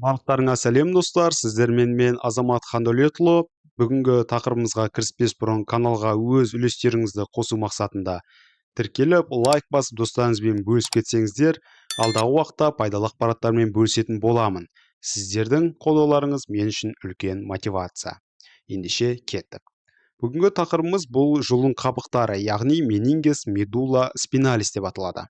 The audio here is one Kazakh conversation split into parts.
Барлықтарыңа сәлем, достар! Сіздермен мен, Азамат Хандәулетұлы. Бүгінгі тақырыбымызға кіріспес бұрын каналға өз үлестеріңізді қосу мақсатында тіркеліп, лайк басып, достарыңызбен бөлісіп кетсеңіздер, алдағы уақытта пайдалы ақпараттармен бөлісетін боламын. Сіздердің қолдауларыңыз мен үшін үлкен мотивация. Ендеше кеттік. Бүгінгі тақырыбымыз бұл жұлын қабықтары, яғни meninges, medulla spinalis деп аталады.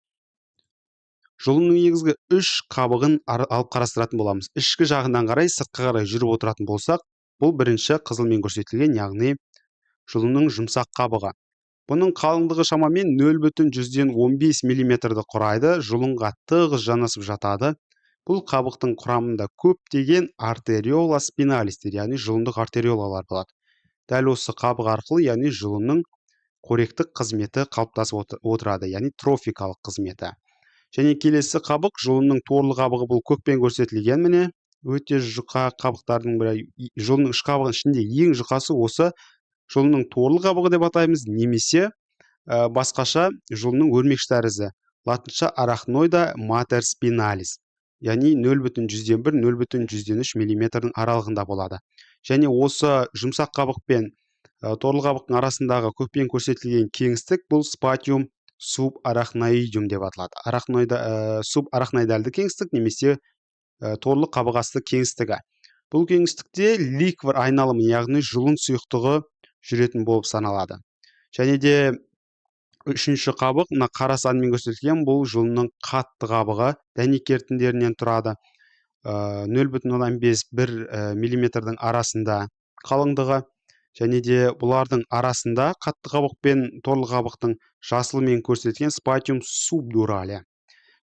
Жұлынның негізгі үш қабығын алып қарастыратын боламыз. Ішкі жағынан қарай сыртқа қарай жүріп отыратын болсақ, бұл бірінші қызылмен көрсетілген, яғни жұлынның жұмсақ қабығы. Бұның қалыңдығы шамамен 0,15 миллиметрді құрайды, жұлынға тығыз жанасып жатады. Бұл қабықтың құрамында көптеген артериола спиналистер, яғни жұлындық артериолалар болады. Дәл осы қабық арқылы, яғни жұлынның қоректік қызметі қалыптасып отырады, яғни трофикалық қызметі. Және келесі қабық жұлынның торлы қабығы, бұл көкпен көрсетілген, міне, өте жұқа қабықтардың бірі. Жұлынның үш қабығының ішінде ең жұқасы осы жұлынның торлы қабығы деп атаймыз немесе басқаша жұлынның өрмекші тәрізді, латынша arachnoida mater spinalis, яғни 0,1 0,3 миллиметрдің аралығында болады. Және осы жұмсақ қабық пен торлы қабықтың арасындағы көкпен көрсетілген кеңістік, бұл spatium subarachnoideum деп аталады, арахноида, субарахноидальды кеңістік немесе торлы қабық асты кеңістігі. Бұл кеңістікте ликвор айналымы, яғни жұлын сұйықтығы жүретін болып саналады. Және де үшінші қабық, мына қара санмен көрсетілген, бұл жұлынның қатты қабығы, дәнекер тіндерінен тұрады, 0,5 1 миллиметрдің арасында қалыңдығы. Және де бұлардың арасында, қатты қабық пен торлы қабықтың, жасылмен көрсетілген spatium subdurale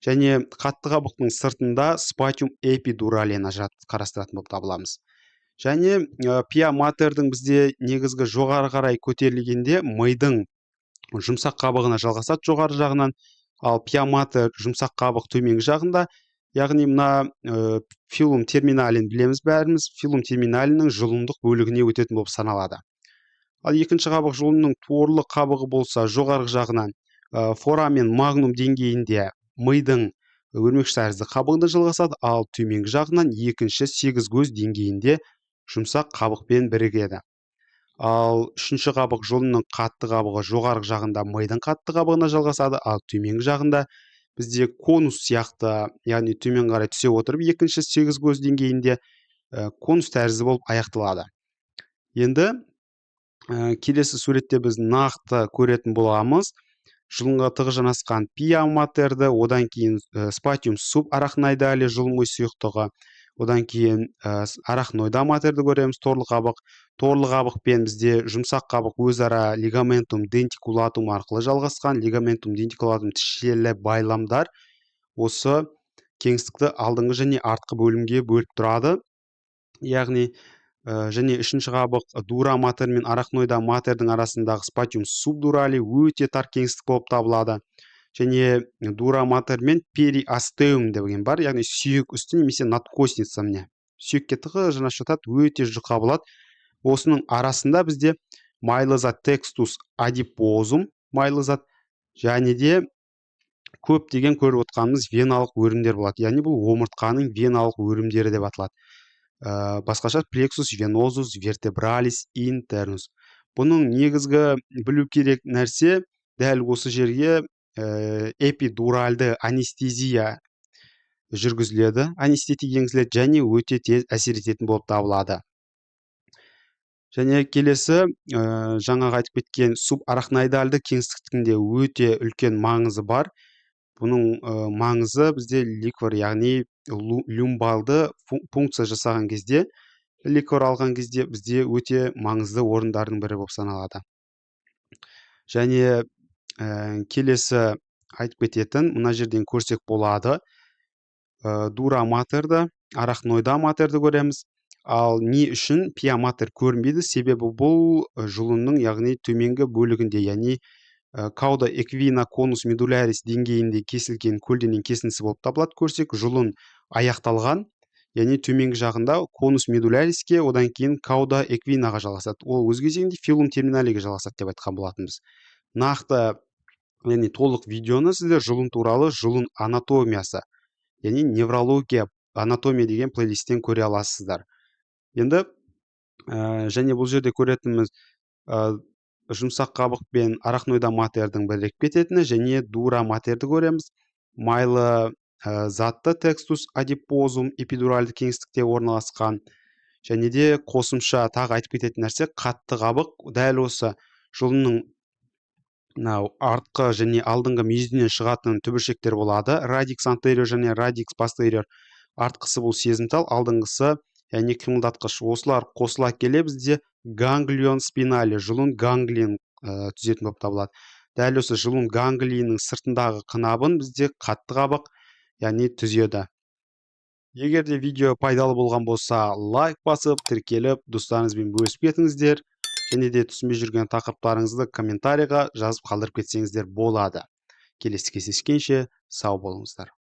және қатты қабықтың сыртында spatium epidurale ні қарастыратын болып табыламыз. Және пия матердің бізде негізгі жоғары қарай көтерілгенде мидың жұмсақ қабығына жалғасады жоғары жағынан, ал пия матер жұмсақ қабық төменгі жағында, яғни мына филум терминалін білеміз бәріміз, филум терминалінің жұлындық бөлігіне өтетін болып саналады. Ал екінші қабық, жұлынның торлы қабығы болса, жоғарғы жағынан форамен магнум деңгейінде мидың өрмекші тәрізді қабығында жалғасады, ал төменгі жағынан екінші сегіз көз деңгейінде жұмсақ қабықпен бірігеді. Ал үшінші қабық, жұлынның қатты қабығы, жоғарғы жағында мидың қатты қабығына жалғасады, ал төменгі жағында бізде конус сияқты, яғни төмен қарай түсе отырып, екінші сегіз көз деңгейінде конус тәрізді болып аяқталады. Енді келесі суретте біз нақты көретін боламыз жұлынға тығыз жанасқан пия матерді, одан кейін spatium subarachnoidale, жұлын ми сұйықтығы, одан кейін арахноида матерді көреміз, торлы қабық. Торлы қабық пен бізде жұмсақ қабық өзара ligamentum denticulatum арқылы жалғасқан. Ligamentum denticulatum тісшелі байламдар осы кеңістікті алдыңғы және артқы бөлімге бөліп тұрады. Яғни және үшінші қабық дура матер мен арахноида матердің арасындағы spatium subdurale өте тар кеңістік болып табылады. Және дура матер мен периостеум деген бар, яғни сүйек үсті немесе надкостница, міне, сүйекке тығыз жанасып жатады, өте жұқа болады. Осының арасында бізде майлы зат, tectus adiposum, майлы зат және де көптеген көріп отқанымыз веналық өрімдер болады, яғни бұл омыртқаның веналық өрімдері деп аталады, басқаша plexus venosus vertebralis internus. Бұның негізгі білу керек нәрсе, дәл осы жерге эпидуральды анестезия жүргізіледі, анестетик енгізіледі және өте тез әсер ететін болып табылады. Және келесі жаңағы айтып кеткен субарахноидальды кеңістіктің де өте үлкен маңызы бар. Бұның маңызы бізде ликвор, яғни люмбалды пункция жасаған кезде, ликвор алған кезде бізде өте маңызды орындардың бірі болып саналады. Және келесі айтып кететін, мына жерден көрсек болады, дура матерді, арахноида матерді көреміз. Ал не үшін пия матер көрінбейді? Себебі бұл жұлынның, яғни төменгі бөлігінде, яғни cauda equina conus medullaris деңгейінде кесілген көлденең кесіндісі болып табылады. Көрсек, жұлын аяқталған, яғни төменгі жағында конус медуляриске, одан кейін cauda equina ға жалғасады, ол өз кезегінде филум терминалеге жалғасады деп айтқан болатынбыз. Нақты, яғни толық видеоны сіздер жұлын туралы, жұлын анатомиясы, яғни неврология. Анатомия деген плейлисттен көре аласыздар. Енді және бұл жерде көретініміз жұмсақ қабық пен арахноида матердің бірігіп кететіні және дура матерді көреміз. Майлы затты текстус адипозум эпидуральды кеңістікте орналасқан. Және де қосымша тағы айтып кететін нәрсе: қатты қабық дәл осы жұлынның мынау артқы және алдыңғы мүйізінен шығатын түбіршектер болады: радикс антериор және радикс постериор. Артқысы бұл сезімтал, алдыңғысы, яғни қимылдатқыш. Осылар қосыла келе бізде ганглион спинали, жұлын ганглиін түзетін болып табылады. Дәл осы жұлын ганглиінің сыртындағы қынабын бізде қатты қабық, яғни, түзеді. Егер де видео пайдалы болған болса, лайк басып, тіркеліп, достарыңызбен бөлісіп кетіңіздер және де түсінбей жүрген тақырыптарыңызды комментарийға жазып қалдырып кетсеңіздер болады. Келесі кездескенше сау болыңыздар!